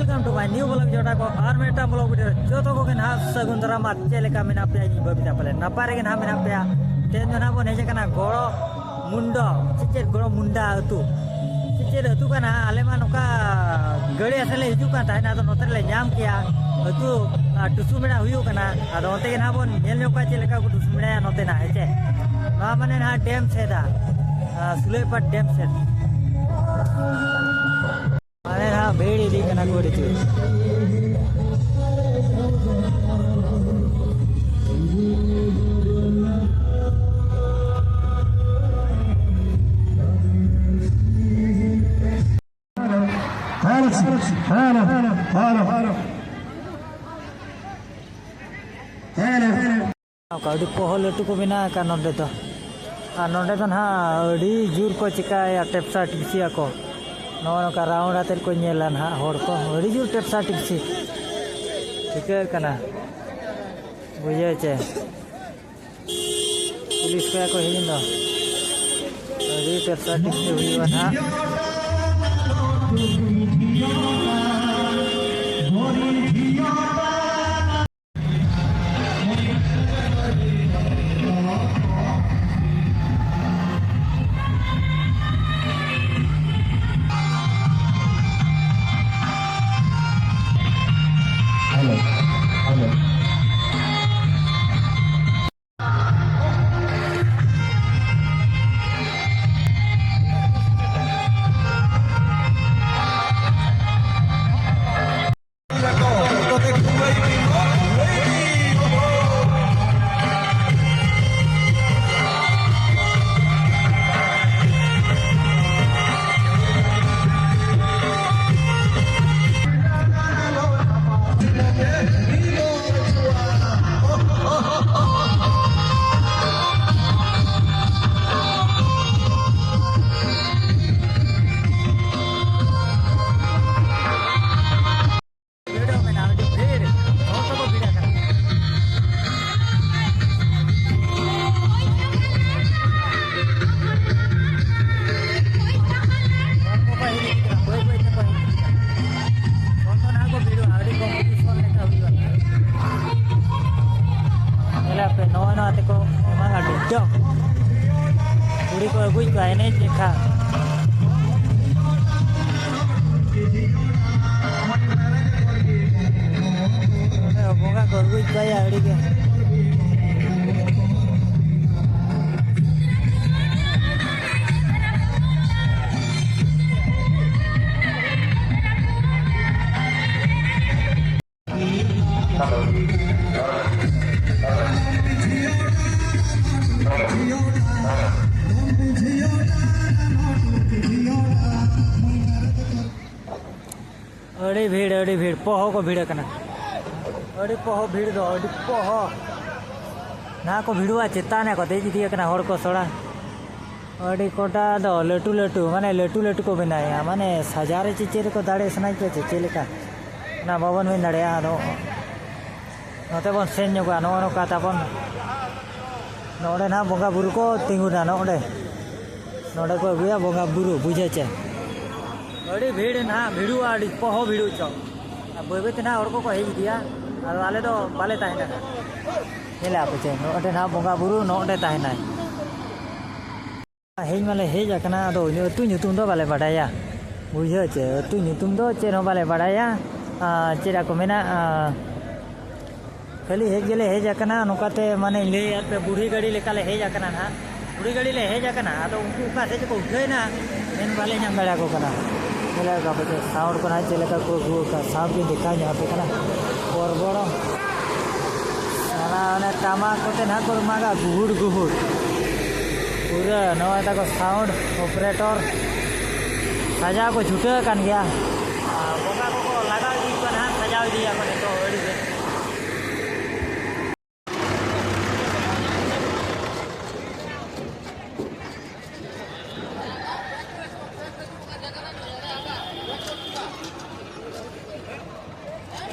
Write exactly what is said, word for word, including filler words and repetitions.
Welcome to my new vlog ᱡᱚᱴᱟ ᱠᱚ, ᱟᱨ ᱢᱤᱫᱴᱟᱝ vlog video᱾ ᱡᱚᱛᱚ ᱠᱚᱜᱮ ᱱᱟᱦᱟᱜ ᱥᱟᱹᱜᱩᱱ ᱫᱟᱨᱟᱢ᱾ ᱟᱨ ᱪᱮᱫ ᱞᱮᱠᱟ ᱢᱮᱱᱟᱜ ᱯᱮᱭᱟ? ᱤᱧ ᱵᱟᱹᱵᱤᱛᱟ ᱯᱟᱞᱮ ᱱᱟᱯᱟᱭ ᱨᱮᱜᱮ ᱱᱟᱦᱟᱜ ᱢᱮᱱᱟᱜ ᱯᱮᱭᱟ᱾ ᱛᱮᱦᱮᱧ ᱫᱚ ᱱᱟᱦᱟᱜ ᱵᱚᱱ ᱦᱮᱡ ᱟᱠᱟᱱᱟ ᱜᱚᱲᱚ ᱢᱩᱱᱰᱚ, ᱪᱮᱫ ᱪᱮᱫ ᱜᱚᱲᱚ ᱢᱩᱱᱰᱟ ᱟᱹᱛᱩ, ᱪᱮᱫ ᱪᱮᱫ ᱟᱹᱛᱩ ᱠᱟᱱᱟ? ᱟᱞᱮ ᱢᱟ ᱱᱚᱝᱠᱟ ᱜᱟᱹᱲᱤ ᱟᱥᱮ ᱞᱮ ᱦᱤᱡᱩᱜ ᱠᱟᱱ ᱛᱟᱦᱮᱱᱟ, ᱟᱫᱚ ᱱᱚᱛᱮ ᱨᱮᱞᱮ ᱧᱟᱢ ᱠᱮᱜᱼᱟ ᱟᱹᱛᱩ, ᱟᱨ ᱴᱩᱥᱩ ᱢᱮᱲᱟ ᱦᱩᱭᱩᱜ ᱠᱟᱱᱟ᱾ ᱟᱫᱚ ᱚᱱᱛᱮ ᱜᱮ ᱱᱟᱦᱟᱜ ᱵᱚᱱ ᱧᱮᱞ ᱧᱚᱜ ᱠᱚᱣᱟ ᱪᱮᱫ ᱞᱮᱠᱟ ᱠᱚ ᱴᱩᱥᱩ ᱢᱮᱲᱟᱭᱟ ᱱᱚᱛᱮ ᱱᱟᱦᱟᱜ, ᱦᱮᱸ ᱪᱮ? ᱱᱚᱣᱟ ᱢᱟᱱᱮ ᱱᱟᱦᱟᱜ ᱰᱮᱢ ᱥᱮᱫ, ᱟᱨ ᱥᱩᱞᱟᱹᱭᱯᱟᱲ ᱰᱮᱢ ᱥᱮᱫ᱾ ᱢᱟᱱᱮ ᱱᱟᱦᱟᱜ ᱵᱷᱤᱲ ᱤᱫᱤᱜ ᱠᱟᱱᱟ ᱠᱚ ᱟᱹᱰᱤ ᱡᱳᱨ᱾ ᱠᱟᱹᱣᱰᱤ ᱠᱚᱦᱚᱸ ᱞᱟᱹᱴᱩ ᱠᱚ ᱵᱮᱱᱟᱣ ᱟᱠᱟᱫ ᱱᱚᱰᱮ ᱫᱚ᱾ ᱟᱨ ᱱᱚᱰᱮ ᱫᱚ ᱱᱟᱦᱟᱜ ᱟᱹᱰᱤ ᱡᱳᱨ ᱠᱚ ᱪᱤᱠᱟᱹᱭᱟ, ᱴᱮᱯᱥᱟ ᱴᱤᱯᱥᱤᱭᱟ ᱠᱚ᱾ ᱱᱚᱜᱼᱚ ᱱᱚᱝᱠᱟ ᱨᱟᱣᱩᱱᱰ ᱟᱛᱮᱫ ᱠᱚ ᱧᱮᱞᱟ ᱱᱟᱦᱟᱜ ᱦᱚᱲ ᱠᱚ, ᱟᱹᱰᱤ ᱡᱳᱨ ᱴᱮᱯᱥᱟ ᱴᱤᱯᱥᱤ ᱴᱷᱤᱠᱟᱹᱜ ᱠᱟᱱᱟ, ᱵᱩᱡᱷᱟᱹᱣ ᱪᱮ? ᱯᱩᱞᱤᱥ ᱠᱚᱭᱟ ᱠᱚ ᱦᱮᱡ ᱮᱱ ᱫᱚ, ᱟᱹᱰᱤ ᱴᱮᱯᱥᱟ ᱴᱤᱯᱥᱤ ᱦᱩᱭᱩᱜᱼᱟ ᱱᱟᱦᱟᱜ᱾ ᱠᱚ ᱟᱹᱜᱩᱭᱮᱫ ᱠᱚᱣᱟ ᱮᱱᱮᱡ ᱞᱮᱠᱟ᱾ ᱵᱚᱸᱜᱟ ᱠᱚ ᱟᱹᱜᱩᱭᱮᱫ ᱠᱚᱣᱟ ᱭᱟ ᱟᱹᱰᱤ ᱜᱮ᱾ ᱟᱹᱰᱤ ᱵᱷᱤᱲ, ᱟᱹᱰᱤ ᱵᱷᱤᱲ, ᱯᱚᱦᱚ ᱠᱚ ᱵᱷᱤᱲ ᱟᱠᱟᱱᱟ᱾ ᱟᱹᱰᱤ ᱯᱚᱦᱚ ᱵᱷᱤᱲ ᱫᱚ, ᱟᱹᱰᱤ ᱯᱚᱦᱚ᱾ ᱱᱟᱦᱟᱜ ᱠᱚ ᱵᱷᱤᱲᱚᱜᱼᱟ, ᱪᱮᱛᱟᱱ ᱨᱮ ᱠᱚ ᱫᱮᱡ ᱤᱫᱤ ᱟᱠᱟᱱᱟ ᱦᱚᱲ ᱠᱚ ᱛᱷᱚᱲᱟ᱾ ᱟᱹᱰᱤ ᱠᱚᱴᱟ ᱫᱚ ᱞᱟᱹᱴᱩ ᱞᱟᱹᱴᱩ, ᱢᱟᱱᱮ ᱞᱟᱹᱴᱩ ᱞᱟᱹᱴᱩ ᱠᱚ ᱵᱮᱱᱟᱣᱮᱫᱼᱟ, ᱢᱟᱱᱮ ᱥᱟᱡᱟᱣ ᱨᱮ ᱪᱮᱫ ᱪᱮᱫ ᱨᱮᱠᱚ ᱫᱟᱲᱮ ᱥᱟᱱᱟᱭᱮᱫ ᱠᱚᱣᱟ ᱪᱮ ᱪᱮᱫ ᱞᱮᱠᱟ, ᱚᱱᱟ ᱵᱟᱵᱚᱱ ᱢᱮᱱ ᱫᱟᱲᱮᱭᱟᱜᱼᱟ᱾ ᱟᱫᱚ ᱱᱚᱛᱮ ᱵᱚᱱ ᱥᱮᱱ ᱧᱚᱜᱚᱜᱼᱟ, ᱱᱚᱜᱼᱚ ᱱᱚᱝᱠᱟ ᱛᱟᱵᱚᱱ, ᱱᱚᱰᱮ ᱱᱟᱦᱟᱜ ᱵᱚᱸᱜᱟ ᱵᱩᱨᱩ ᱠᱚ ᱛᱤᱸᱜᱩᱱᱟ, ᱱᱚᱰᱮ, ᱱᱚᱰᱮ ᱠᱚ ᱟᱹᱜᱩᱭᱟ ᱵᱚᱸᱜᱟ ᱵᱩᱨᱩ, ᱵᱩᱡᱷᱟᱹᱣ ᱪᱮ᱾ ᱟᱹᱰᱤ ᱵᱷᱤᱲ ᱱᱟᱦᱟᱜ, ᱵᱷᱤᱲᱚᱜᱼᱟ, ᱟᱹᱰᱤ ᱯᱚᱦᱚ ᱵᱷᱤᱲᱚᱜ ᱪᱚ᱾ ᱟᱨ ᱵᱟᱹᱭ ᱵᱟᱹᱭ ᱛᱮ ᱱᱟᱦᱟᱜ ᱦᱚᱲ ᱠᱚᱠᱚ ᱦᱮᱡ ᱤᱫᱤᱜᱼᱟ, ᱟᱫᱚ ᱟᱞᱮ ᱫᱚ ᱵᱟᱞᱮ ᱛᱟᱦᱮᱱᱟ ᱱᱟᱦᱟᱜ᱾ ᱧᱮᱞᱮᱫᱼᱟ ᱯᱮ ᱪᱮ, ᱱᱚᱰᱮ ᱱᱟᱦᱟᱜ ᱵᱚᱸᱜᱟ ᱵᱩᱨᱩ ᱱᱚᱰᱮ ᱛᱟᱦᱮᱱᱟᱭ᱾ ᱦᱮᱡ ᱢᱟᱞᱮ ᱦᱮᱡ ᱟᱠᱟᱱᱟ, ᱟᱫᱚ ᱟᱹᱛᱩ ᱧᱩᱛᱩᱢ ᱫᱚ ᱵᱟᱞᱮ ᱵᱟᱰᱟᱭᱟ, ᱵᱩᱡᱷᱟᱹᱣ ᱪᱮ, ᱟᱹᱛᱩ ᱧᱩᱛᱩᱢ ᱫᱚ ᱪᱮᱫ ᱦᱚᱸ ᱵᱟᱞᱮ ᱵᱟᱰᱟᱭᱟ᱾ ᱟᱨ ᱪᱮᱫ ᱠᱚ ᱢᱮᱱᱟ, ᱟᱨ ᱠᱷᱟᱹᱞᱤ ᱦᱮᱡ ᱜᱮᱞᱮ ᱦᱮᱡ ᱟᱠᱟᱱᱟ, ᱱᱚᱝᱠᱟᱛᱮ ᱢᱟᱱᱮᱧ ᱞᱟᱹᱭᱮᱫ ᱯᱮ, ᱵᱩᱲᱦᱤ ᱜᱟᱹᱰᱤ ᱞᱮᱠᱟᱞᱮ ᱦᱮᱡ ᱟᱠᱟᱱᱟ ᱱᱟᱦᱟᱜ, ᱵᱩᱲᱦᱤ ᱜᱟᱹᱰᱤ ᱞᱮ ᱦᱮᱡ ᱟᱠᱟᱱᱟ, ᱟᱫᱚ ᱩᱱᱠᱩ ᱚᱠᱟ ᱥᱮᱫ ᱪᱚᱠᱚ ᱩᱴᱷᱟᱹᱭᱮᱱᱟ, ᱢᱮᱱ ᱵᱟᱞᱮ ᱧᱟᱢ ᱫᱟᱲᱮᱭᱟᱠᱚ ᱠᱟᱱᱟ᱾ ᱧᱮᱞᱮᱫ ᱠᱚᱣᱟ ᱯᱮ ᱪᱮ, sound ᱠᱚ ᱱᱟᱦᱟᱜ ᱪᱮᱫ ᱞᱮᱠᱟ ᱠᱚ ᱟᱹᱜᱩ ᱟᱠᱟᱫ, sound ᱠᱚᱧ ᱫᱮᱠᱷᱟᱣ ᱧᱚᱜ ᱟᱯᱮ ᱠᱟᱱᱟ᱾ ᱯᱚᱨᱵᱚᱲ ᱚᱱᱟ, ᱚᱱᱮ ᱴᱟᱢᱟᱠ ᱠᱚᱛᱮ ᱱᱟᱦᱟᱜ ᱠᱚ ᱢᱟᱜᱟ, ᱜᱩᱦᱩᱲ ᱜᱩᱦᱩᱲ᱾ ᱯᱩᱨᱟᱹ ᱱᱚᱜᱼᱚᱭ ᱛᱟᱠᱚ sound operator ᱥᱟᱡᱟᱣ ᱠᱚ ᱪᱷᱩᱴᱟᱹᱣ ᱟᱠᱟᱱ ᱜᱮᱭᱟ᱾ ᱟᱨ ᱵᱚᱸᱜᱟ ᱠᱚᱠᱚ ᱞᱟᱜᱟᱣ ᱤᱫᱤᱭᱮᱫ ᱠᱚᱣᱟ ᱱᱟᱦᱟᱜ, ᱥᱟᱡᱟᱣ ᱤᱫᱤᱭᱟᱠᱚ ᱱᱤᱛᱚᱜ ᱟᱹᱰᱤ ᱵᱮᱥ᱾